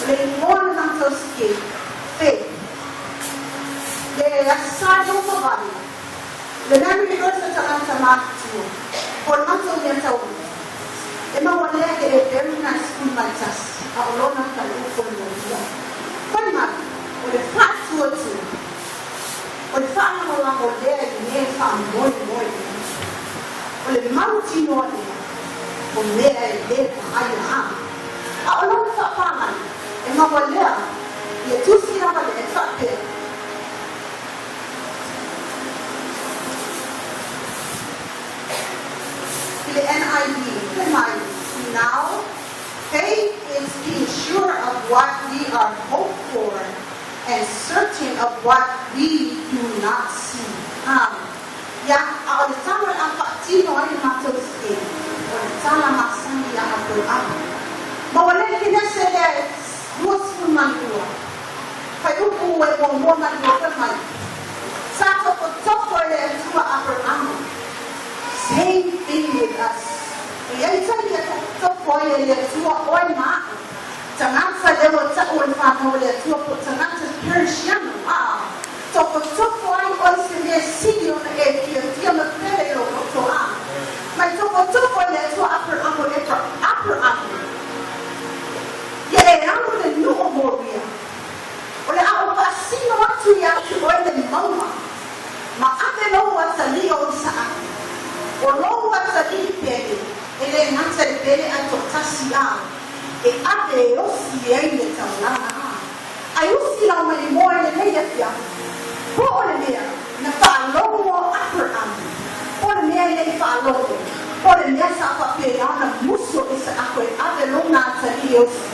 O le igoa o le matou sike, Faith. Le Aso Sa ua mavae, le mea rehearsal a tagata matutua, po o le matou mea taua, e maua lea e le very nice 11, a o lona faaiupu o le Molia. Fai mai, o le faatuatua, o le faalagolago lea i mea e faamoemoe i ai. O le mautinoa lea, o mea e le vaaia. A a o lona faapalagi, e maua lea i le tusi lava lea e faapea. I le NIV, fai mai, "Now, faith is being sure of what we are hope for and certain of what we do not see." Ia, a o le tala o le a faatino ai le matou sike, o le tala masani ia Aperama. Ma ua le Kenese lea e 22, fuaiupu e 1 ma le 2, fai mai, sa tofotofo e le Atua Aperama. Same thing with us. E i ai taimi e tofotofo ai e le Atua oe ma a'u, tagata lea ua ta'u o le fanau a le Atua po o tagata kerisiano, a tofotofo ai oe i se mea sili ona e fiafia ma pele i lou loto a mai tofotofo e le Atua Aperamo e Aperamo ia e alu i le nuu o Moria, o le a ou faasino atu iā te oe le mauga, ma ave lou atalii o Isaaka, o lou atalii pele, e le gata i le pele ae toatasi a, e ave e osi ai le taulaga a. Ai usi lau malimoa i lenei afiafi, po o le mea na faalogo Aperamo, po o le mea e le i faalogo, po o le mea sa faapena ona musu o Isaako e ave lona atalii e osi.